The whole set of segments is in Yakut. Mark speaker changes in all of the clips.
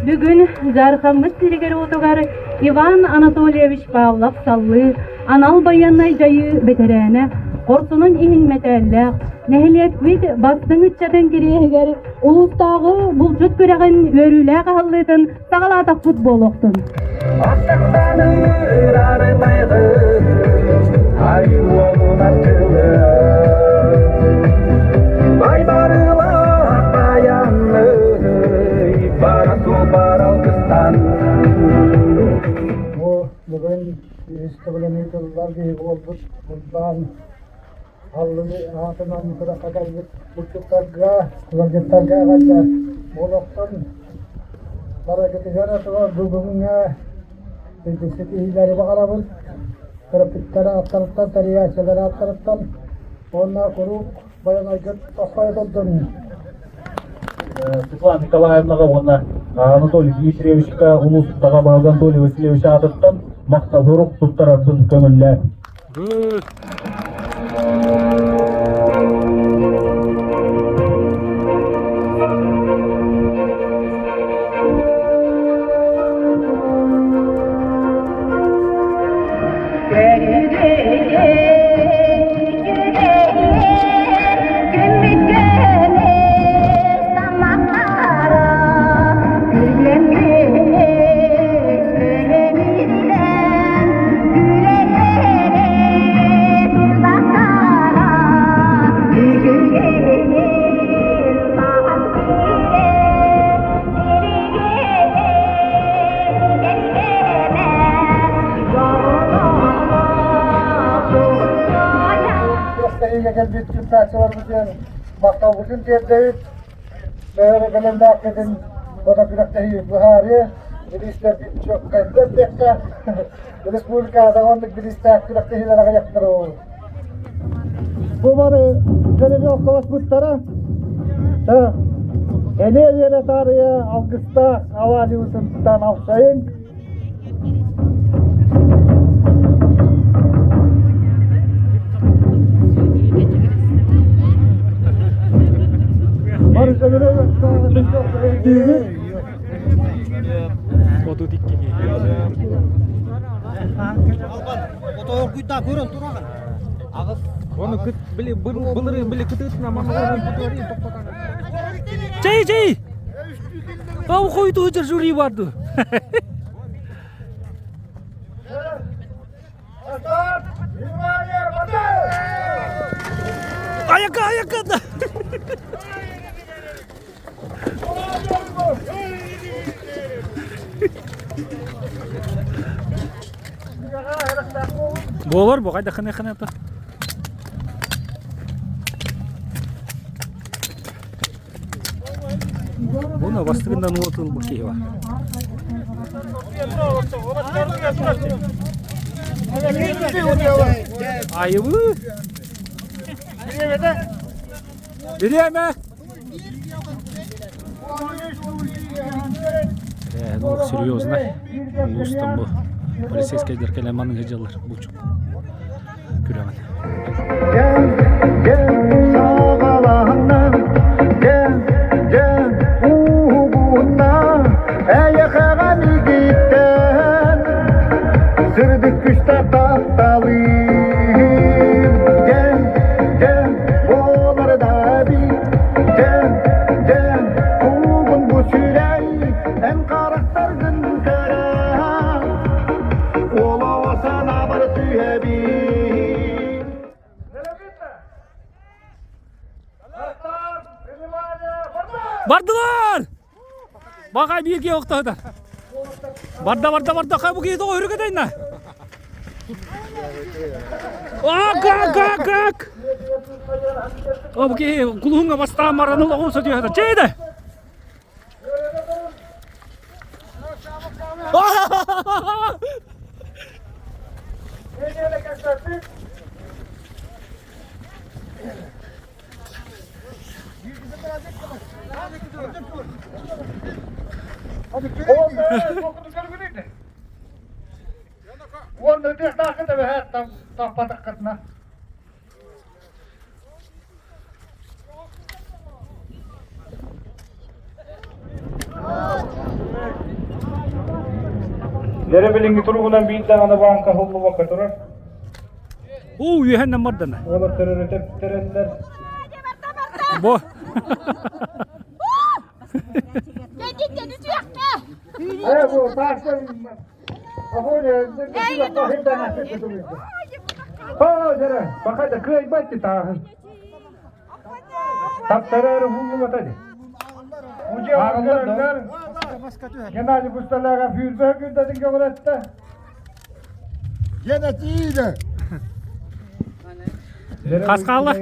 Speaker 1: Бүгүн Дьаархаммыт сиригэр-уотугар Иван Анатольевич Павлов-Саллыы анал байыаннай дьайыы бэтэрээнэ, хорсунун иһин мэтээллээх, нэһилиэкпит бастыҥ ыччатын кириэһигэр улуустааҕы булчут күрэҕин үөрүүлээх аһыллыытын саҕалаатахпыт буолуохтун.
Speaker 2: Бүгүн үс төгүлүн ыытыллар биһиги буолбут Уйбаан Аллыы аатынан күрэххэ кэлбит булчуттарга, ыалдьыттарга эҕэрдэ буолуохтун. Барыгытыгар бүгүҥҥэ үрдүк ситиһиилэри баҕарабын. Төрөппүттэр ааттарыттан, тэрийээччилэр ааттарыттан уонна куруук байанайгыт тосхойо турдун.
Speaker 3: Светлана Николаевнаҕа уонна Анатолий Дмитриевичка улуус аҕа баһылыга Анатолий Васильевич аатыттан махтал сурук туттарарбын көҥүллээн.
Speaker 2: Күрэхтэһиигэ кэлбит кыттааччыларбытын махталбытын тиэрдэбит. Бэйэ бэлэмнээхпитин хото күрэхтэһии быһаарыа. Бириистэрбит чуоккайдар диэххэ, республикаҕа оннук бириистээх күрэхтэһиилэр аҕыйахтара ол. Бу бары жеребьевкаласпыттара. Элиэ үөрэ таарыйа алгыстаах алаадьыбытыттан алсайыҥ.
Speaker 3: Оны кыт били былыры били кытытына Чэй чэй! Ау хойду жюри барды. Аяка аяка да. Буолар бу хайда хана хана та. Буна бастыгынан уотул бу киһи бар. Айыбы. Бириэмэ. Э, серьезно. Улуустан бу полицейскайдар кэлэн маныга дьаллар булчук күрэҕин.
Speaker 2: Сырдык күстэ тапталыым Дэн, дэн, буолардаби Дэн, дэн, куугун бу сүрэй Эн харахтаргын көрөн Олоҕо санаабар түһэбин
Speaker 3: Бардылар! Баҕай биир киһи охтоһута. Барда барда барда хай бу киһи тоҕо үрүкэтейна. Ак ак ак ак. О бу киһи кулуһуҥҥа бастаан баран олоҕун сотуйата. Чейде.
Speaker 2: Уонна ытыахтааххыт эбэһээт таппатаххытына. Дэрэ билиҥҥи туругунан биир даҕаны бааҥка аһыллыбакка турар.
Speaker 4: Уу, үөһэннэн бардана.
Speaker 2: Уолаттар өрө тэптэрэллэр.
Speaker 4: Бу.
Speaker 2: Э, бу тааста Баха кыайбат тааһын. Таптарар уһуллубата ди. Ааҕыллар Геннадий Пусталаға фүүрбэ күрдэтин көҕүрэтте.
Speaker 5: Геннадий!
Speaker 4: Хас хаалла?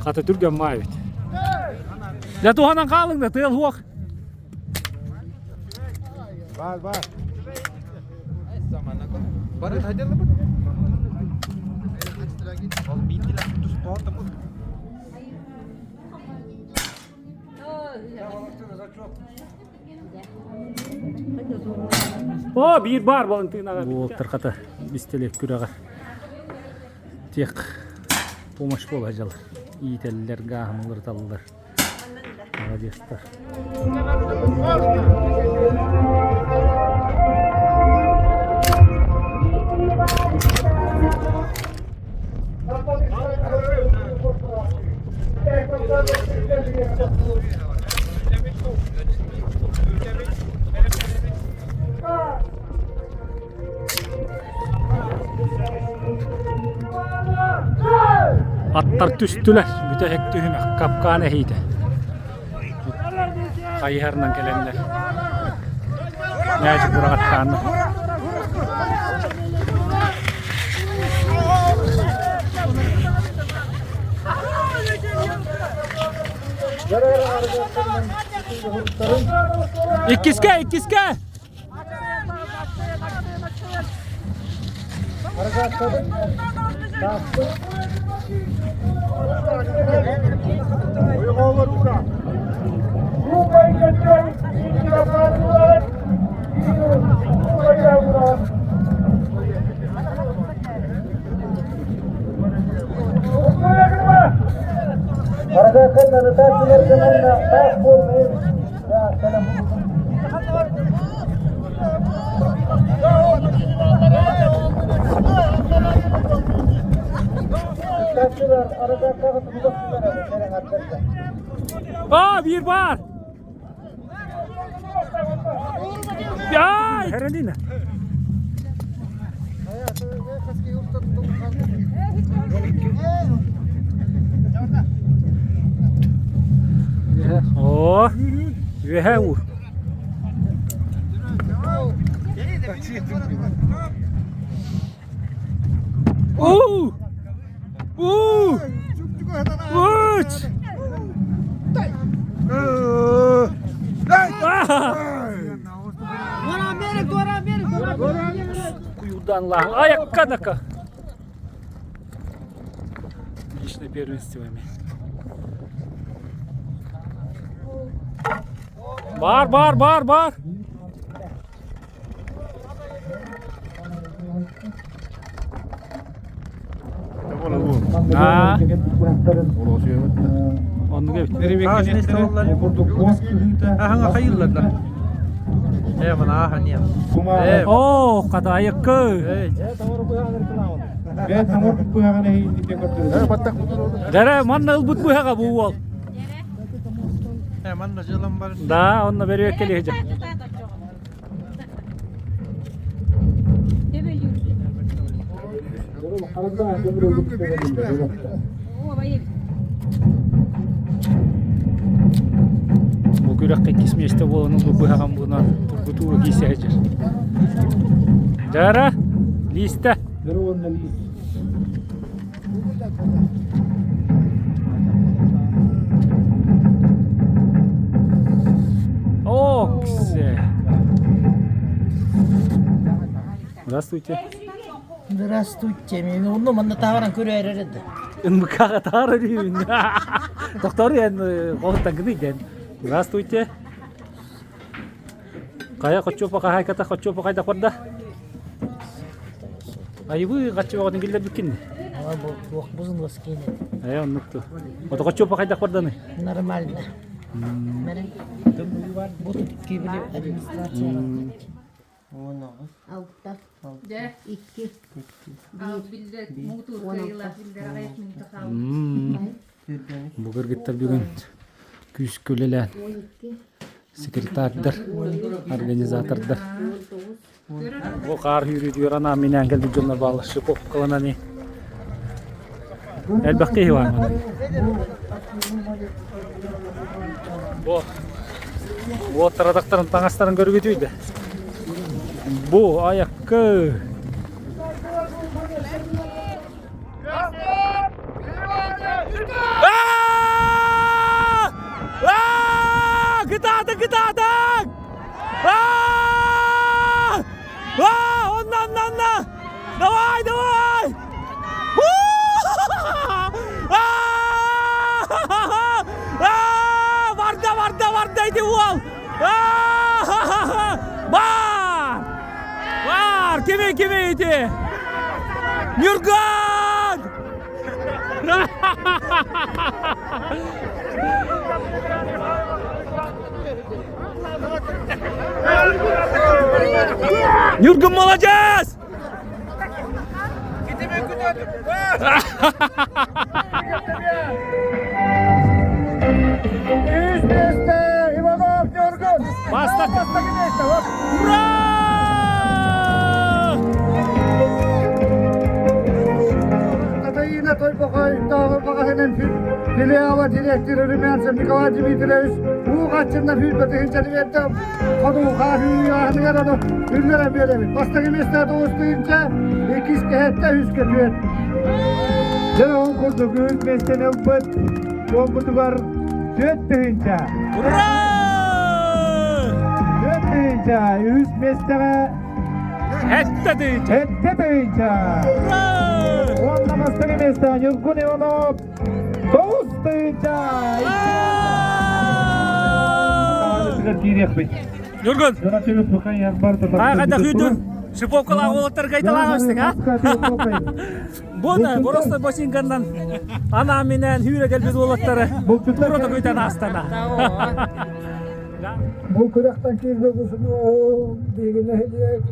Speaker 4: Хата түргэн маайбыт. Дьэ туһанан хаалыҥ да тыал уох.
Speaker 5: Бар, бар.
Speaker 4: О, биир баар Валентинаҕа. Буолтар хата бистэлиэк күрэҕэ. Тех помощь буола дьалар. Иитэллэр, гааһын уларыталлар. Молодецтар. Аттар түстүлэр, бүтэһик түһүмэх капкаан эһиитэ. Хайыһарынан кэлэннэр. Мээчик быраҕаттаанна. Иккискэ, иккискэ! Аа, биир баар! Ай! Хералина. Оо, үөһэ уур. Уу! Уу! Үч! Куюрдан лаһ. Аякка-дака. Личное первенство Бар, бар, бар, бар. Аа. Оннук эбит. Оо, хатаайыккы. Дэрэ, манна ылбыт быһаҕа бу уол. Да, онно бөрүөк кэлиһдьэ. Бу күрэххэ иккис миэстэ буолан ылбыт быһаҕам буунан тургутуу киирсэ сылдьар. Дьара, лиистэ. Оксе. Здравствуйте.
Speaker 6: Здравствуйте. Мен онно манна таһааран көрөөрөр эдэ.
Speaker 4: НБК-га таһаарар үһүбүн. Тохтор эн хоһуттан ден. Здравствуйте. Хайа хоччуопа хаһаайката хоччуопа хайдах барда? Айыбы хаччыбаҕытын киллэрбиккин.
Speaker 6: Туох бузун ласкине.
Speaker 4: Э, оннукту. Ото хоччуопа хайдах барданы?
Speaker 6: Нормально. Бу кибили администрация.
Speaker 7: Алта, икки, биир, 16.
Speaker 4: Бу кыргыттар бүгүн күүскэ үлэлээн секретардар, организатордар. Бу хаар сүүрүүтүгэр анаан минээн кэлбит дьоннор бааллар шиповкаланан элбэх киһи баар манна. Бу уоттар атахтарын таҥастарын көрүгүтүй да. Бу айаккы. Кытаатыҥ, кытаатыҥ! Онно, онно, онно! Давай, давай! Барда, барда, барда ити уол! Бар! Бар! Кими, кими ити? Ньурган! Ньургун молодец!
Speaker 2: Үс миэстэ Иванов Ньургун!
Speaker 4: Бастакы!
Speaker 2: Бастакы миэстэ! Вот.
Speaker 4: Ура!
Speaker 2: Татаина Тойбохойдооҕу маҕаһыынын филиала директора Румянцев Николай Дмитриевич уу хаччынна 120 биэрдэ ходуһа үүнүгэр ону үллэрэн биэрэбит. Бастакы миэстэ 9 тыһыынча, иккис кэһэттэ үскэ түөрт.
Speaker 8: Дьэ, ол курдук үс миэстэни ылбыт буолбутугар 4 тыһыынча.
Speaker 4: Ура!
Speaker 8: 4 тыһыынча, үһүс миэстэҕэ
Speaker 4: 7 тыһыынча!
Speaker 8: 7 тыһыынча.
Speaker 4: Ура!
Speaker 8: Уонна бастакы миэстэ Ньургун Иванов 9 тыһыынча. Киириэхпит.
Speaker 4: Ньургун, хайда күүтүн? Шиповкалаах уолаттар кайталаах а? Буна, просто ботинканнан ана минен хүүрэ кэлбит уолаттары тура көйтөн астана.
Speaker 2: Бу күрэхтэн киирбит биһиги нэһилиэк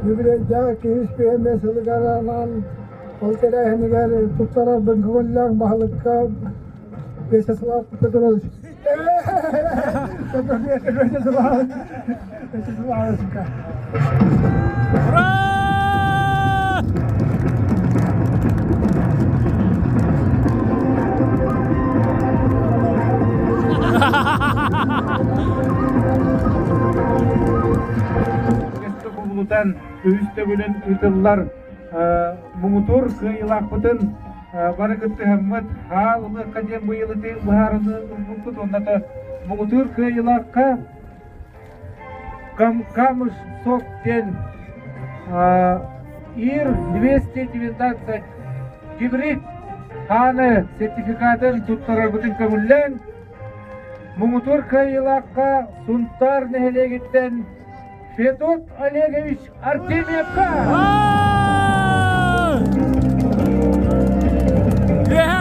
Speaker 2: юбилейдаах киһи биһэмэ сылыгар анаан ол тэрээһинигэр туттарар көҥүллээх баһылыкка Вячеслав Петрович. Вячеслав Вячеславовичка.
Speaker 4: Ура!
Speaker 8: Кубулутан үһүс төгүлүн ыытыллар муҥутуур кыайыылаахпытын бары кыттыһаммыт хаал ылыахха диэн быйылыты быһаарыны ылбыппыт уонна муҥутуур кыайыылаахха Камыш сок диэн ИР 219 гибрид хааны сертификатын туттарарбытын көҥүллээн муҥутуур кыайыылаахха Сунтаар нэһилиэгиттэн Федот Олегович Артемьевка!
Speaker 4: Үөһээ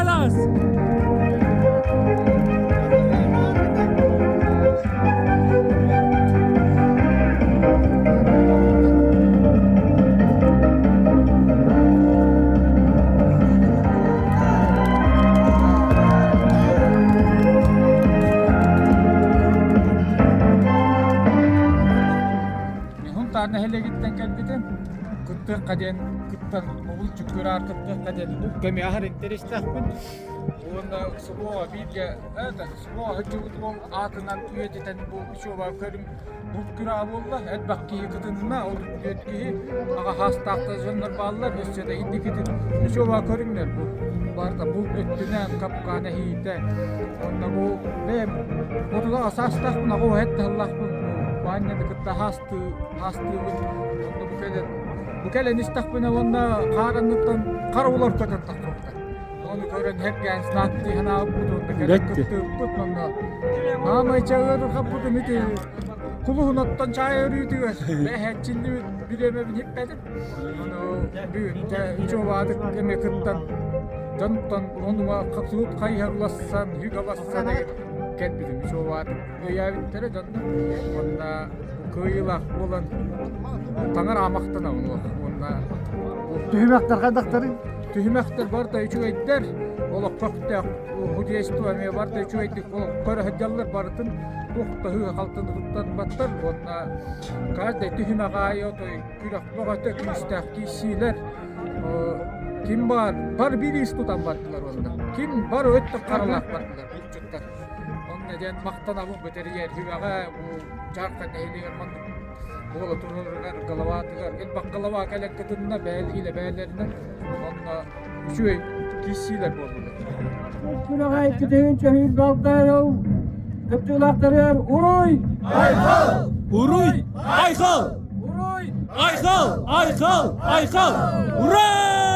Speaker 9: Мин нэһилиэгиттэн кэлбитим. Кыттыахха диэн кыттан мобул чуккураар кыттыахха диэн бу кэми аһар интэриэстээхпин. Уонна субуоҕа бииргэ это субуоҕа сылдьыбыт уол аатынан үйэтитэн бу учуоба көрүм булт күрэҕэ буолла. Элбэх киһи кытынна, ол түөрт киһи аҕа саастаахтар дьоннор бааллар. Өссө да инникитин учуоба көрүҥнэр бу барыта булт өттүнэн капкаан эһиитэ. Уонна бу бэйэм 30 саастаахпын, аҕа уһэт таһыллаахпын. Баанньаны кытта хаастыы хаастыыбын. Онно бу кэлэн бу кэлэн истэхпинэ уонна хаар анныттан хара улар көтөн таххыбыта. Ону көрөн эргээн снааттыы санаабыппыт уонна кэлэн кыттыыппыт онно маамай чаҕыырхаппытым ити кулуһунаттан чаай өрүүтүгэр бэһэччиллибит бириэмэбин хиппэтим. Ону бүгүн дьэ үчүгэйдик эмиэ кыттан дьонтон онума хапсыбыт хайыһар улассан, үг алассан кэлбитим үчүгэйдик өйөөбүттэрэ дьоннор. Уонна кыайыылаах буолан таҥара амахтанабын уонна
Speaker 2: Түһүмэхтэр хайдахтарый?
Speaker 9: Түһүмэхтэр барыта үчүгэйдэр, олоххо көхтөөх художество эмиэ барыта үчүгэйдик көрө сылдьаллар барытын туох да сыыһа-халтыны туттарбаттар уонна каждый түһүмэх аайы отой күрэх бөҕөтө күүстээх киирсиилэр ким баар бар бириис тутан бардылар уонна ким бар өттө харалаах бардылар булчуттар онно диэн махтанабын бэтэрийэр сүбэҕэ бу Дьаархан нэһилиэгэр маннык буола турарыгар головатыгар элбэх голова кэлэн кытынна бэйэлиилэ бэйэлэринэн онно үчүгэй киирсиилэр буоллулар.
Speaker 8: Күрэҕэ иккитин чөһүүр балтай кыттыылаахтарыгар уруй!
Speaker 10: Айхал! Уруй! Айхал!
Speaker 8: Уруй!
Speaker 10: Айхал! Айхал! Айхал! Ура!